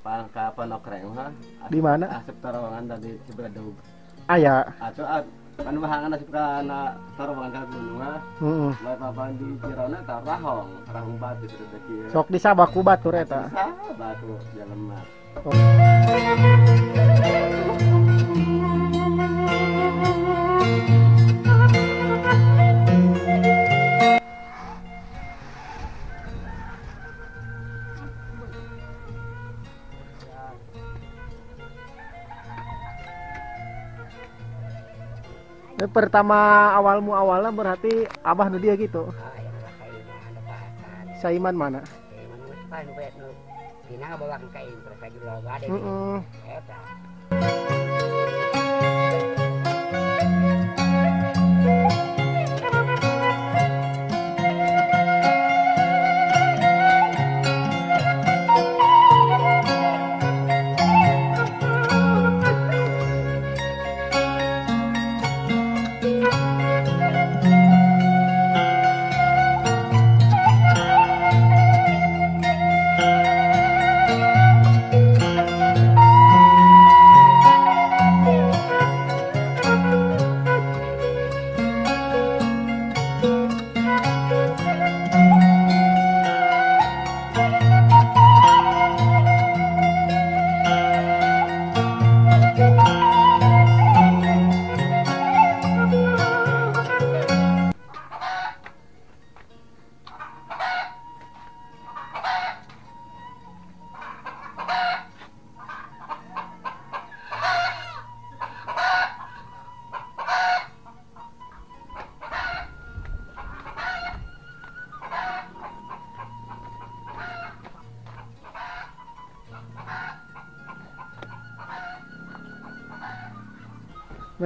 Pangka Panokreng ha. Di mana? Asup terowongan tadi Cibeledug. Aya. Atuh kan bahangan asup kana terowongan ka gunung ha. Heeh. Bapak di Cirona tah rahong, rahong batu sudah kieu. Sok disabak ku batur eta. Batu jelema. Oh. Pertama awalmu awalnya berarti abah nu dia gitu. Saiman mana?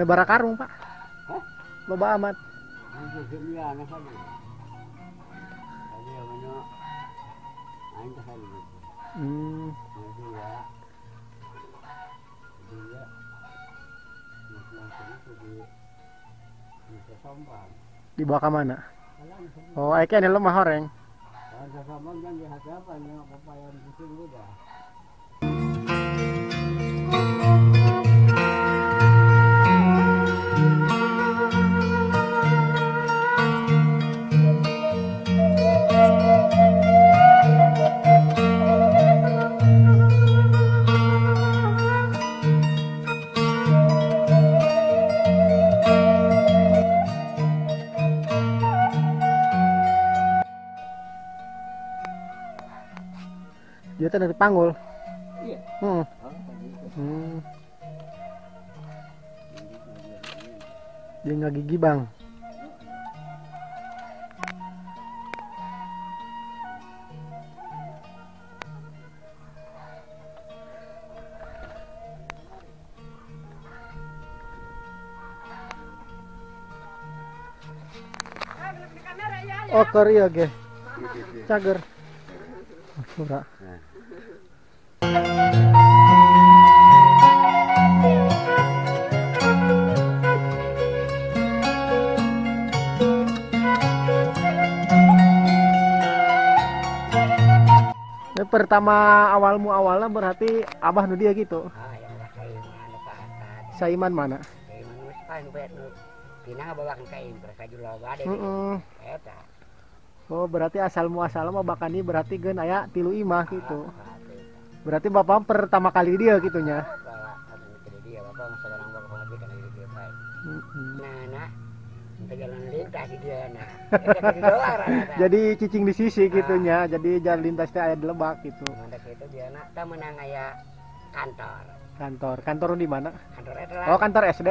Bara karung pak, hah? Loba amat. Dibawa ke mana? Oh, ini lemah horeng. Dia tuh dari Panggul. Iya. Dia nggak gigi bang. Oh Korea ge. Cager. Ora. Pertama awalmu awalnya berarti abah nu dia gitu. Saiman mana? Oh berarti asal muasal mah bakani berarti gen aya tilu imah gitu. Berarti bapak pertama kali dia gitunya. Jadi cicing di sisi gitunya, jadi jalan lintas teh aya di lebak gitu. Menang aya kantor. Kantor, kantor di mana? Kantor oh, kantor SD.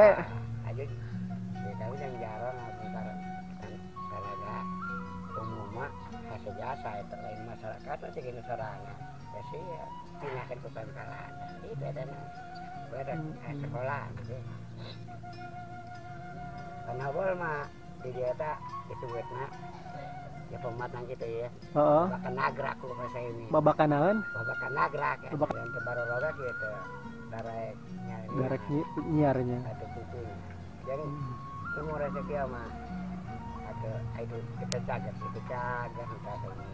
Jasa itu lain masyarakat nanti gini sorangan pasti pindahkan ke pangkalan itu ada ada sekolah gitu karena bol mah di dia tak disebutna ya pematang gitu ya. Babakan nagrak lu bahasa ini. Babakan naon? Babakan nagrak ya. Yang tebaroroga gitu darek nyarnya. Darek nyiarnya. Atau kucing. Jadi umur rezeki mah atau itu kita cagar, kita cagar kita ini.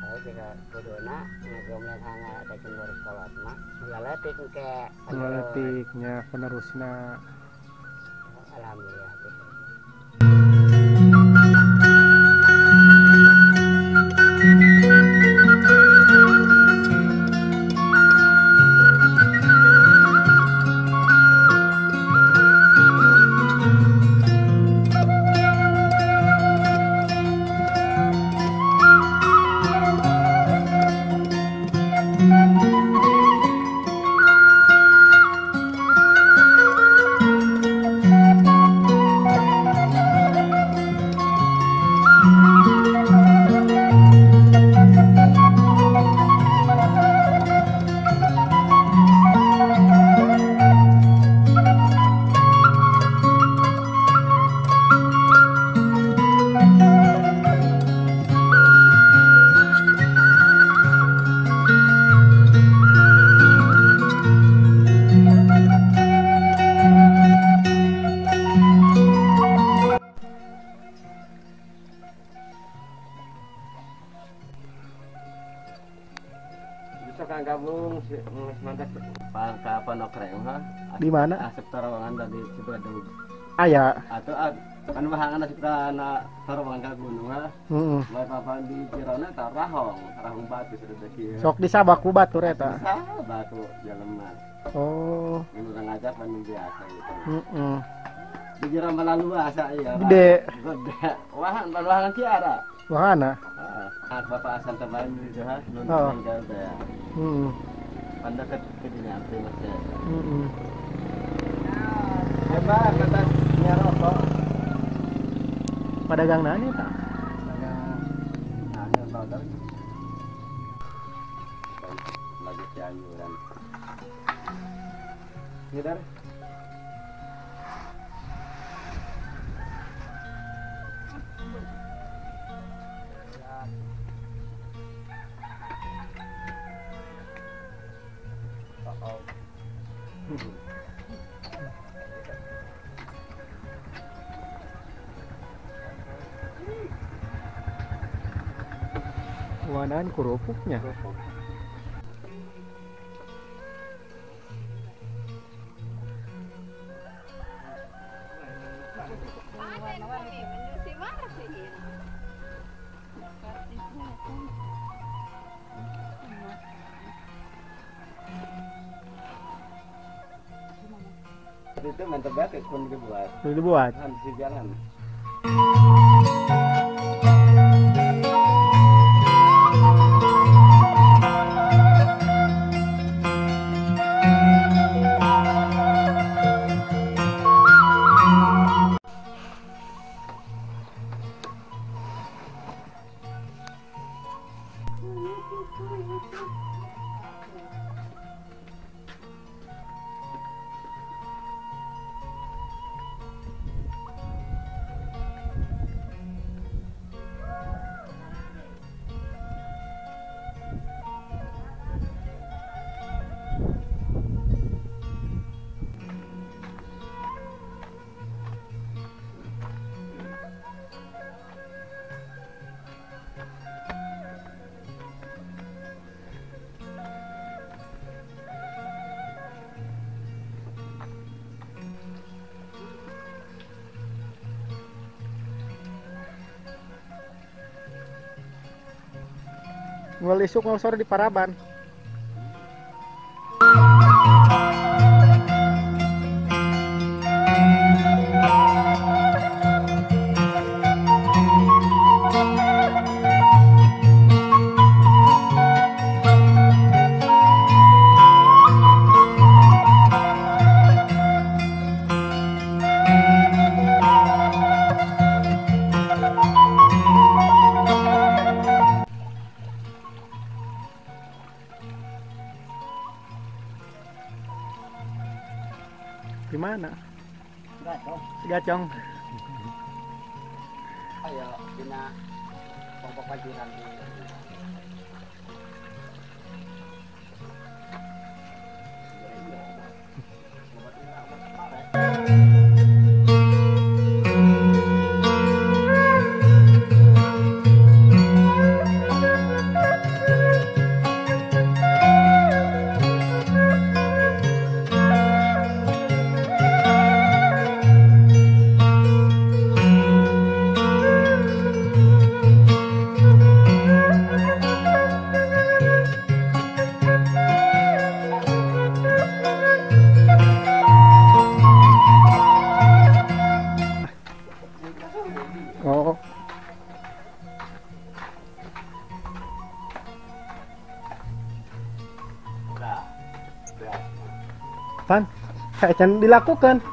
Lalu jika kuduna ngagomlen hanga teh ngurus kolot mah mulaletik ke mulaletiknya penerusna. Alhamdulillah gitu. Gabung ka Panokreng ha. Di mana? Asep Tarawangan dari Cibadug. Aya. Atau kan bahangan asep kana Tarawangan ka gunung ha. Heeh. Lain papan di Jirona ta rahong, rahong batu sudah kieu. Sok disabak ku batur eta. Sabak ku jelema. Oh. Mun urang ngajak kan biasa gitu. Heeh. Di Jero malah luas iya. Gede. Gede. Wahan wahan kiara. Wahana. Heeh. Bapak asal tambahan gitu ha. Nun teh. Heeh. Panda ke dinya antri mas ya. Heeh. Hebat kata nyarokok. Padagang naon eta? Dagang naon bagang. Lagi cianjuran. Ngider. Warnaan kerupuknya. Itu mantap banget pun dibuat. Dibuat. Di jalan. Ngul isuk ngul sore di Paraban. Di mana? Gacong. Gacong. Ayo, dina kelompok pajuran. Pan can dilakukan.